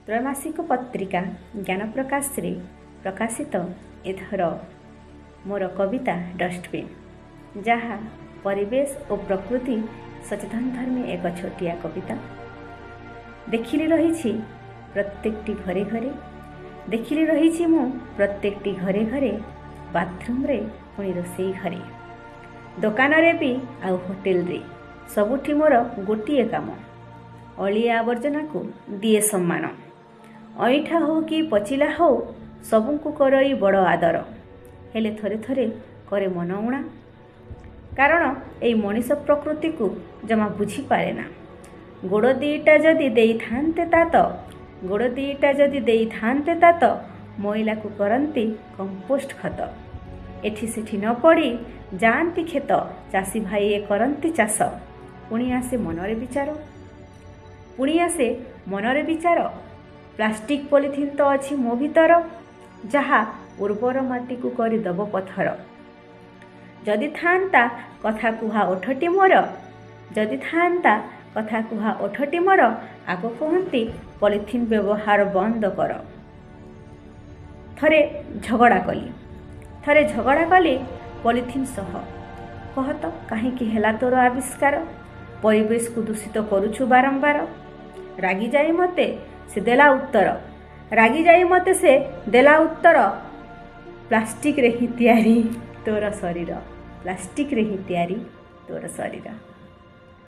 ତ୍ରୈମାସିକ ପତ୍ରିକା ଜ୍ଞାନପ୍ରକାଶରେ ପ୍ରକାଶିତ ଏଥର ମୋର କବିତା ଡଷ୍ଟବିନ୍, ଯାହା ପରିବେଶ ଓ ପ୍ରକୃତି ସଚେତନ ଧର୍ମୀ ଏକ ଛୋଟିଆ କବିତା। ଦେଖିଲି ରହିଛି ପ୍ରତ୍ୟେକଟି ଘରେ ଘରେ, ଦେଖିଲି ରହିଛି ମୁଁ ପ୍ରତ୍ୟେକଟି ଘରେ ଘରେ, ବାଥରୁମ୍ରେ ପୁଣି ରୋଷେଇ ଘରେ, ଦୋକାନରେ ବି ଆଉ ହୋଟେଲରେ, ସବୁଠି ମୋର ଗୋଟିଏ କାମ, ଅଳିଆ ଆବର୍ଜନାକୁ ଦିଏ ସମ୍ମାନ। ଅଇଁଠା ହଉ କି ପଚିଲା ହଉ, ସବୁଙ୍କୁ କରଇ ବଡ଼ ଆଦର, ହେଲେ ଥରେ ଥରେ କରେ ମନ ଉଣା, କାରଣ ଏଇ ମଣିଷ ପ୍ରକୃତିକୁ ଜମା ବୁଝିପାରେ ନା। ଗୋଡ଼ ଦୁଇଟା ଯଦି ଦେଇଥାନ୍ତେ ତା ତ, ଗୋଡ଼ ଦୁଇଟା ଯଦି ଦେଇଥାନ୍ତେ ତା ତ, ମଇଳାକୁ କରନ୍ତି କମ୍ପୋଷ୍ଟ ଖତ। ଏଠି ସେଠି ନ ପଡ଼ି ଯାଆନ୍ତି କ୍ଷେତ, ଚାଷୀ ଭାଇ ଏ କରନ୍ତି ଚାଷ। ପୁଣି ଆସେ ମନରେ ବିଚାର, ପୁଣି ଆସେ ମନରେ ବିଚାର, ପ୍ଲାଷ୍ଟିକ୍ ପଲିଥିନ୍ ତ ଅଛି ମୋ ଭିତର, ଯାହା ଉର୍ବର ମାଟିକୁ କରିଦେବ ପଥର। ଯଦି ଥାନ୍ତା କଥା କୁହା ଓଠଟି ମୋର, ଯଦି ଥାନ୍ତା କଥା କୁହା ଓଠଟି ମୋର, ଆଗ କୁହନ୍ତି ପଲିଥିନ୍ ବ୍ୟବହାର ବନ୍ଦ କର। ଥରେ ଝଗଡ଼ା କଲି, ଥରେ ଝଗଡ଼ା କଲି ପଲିଥିନ୍ ସହ, କହ ତ କାହିଁକି ହେଲା ତୋର ଆବିଷ୍କାର, ପରିବେଶକୁ ଦୂଷିତ କରୁଛୁ ବାରମ୍ବାର। ରାଗିଯାଇ ମୋତେ ସେ ଦେଲା ଉତ୍ତର, ରାଗିଯାଇ ମୋତେ ସେ ଦେଲା ଉତ୍ତର, ପ୍ଲାଷ୍ଟିକରେ ହିଁ ତିଆରି ତୋର ଶରୀର, ପ୍ଲାଷ୍ଟିକରେ ହିଁ ତିଆରି ତୋର ଶରୀର।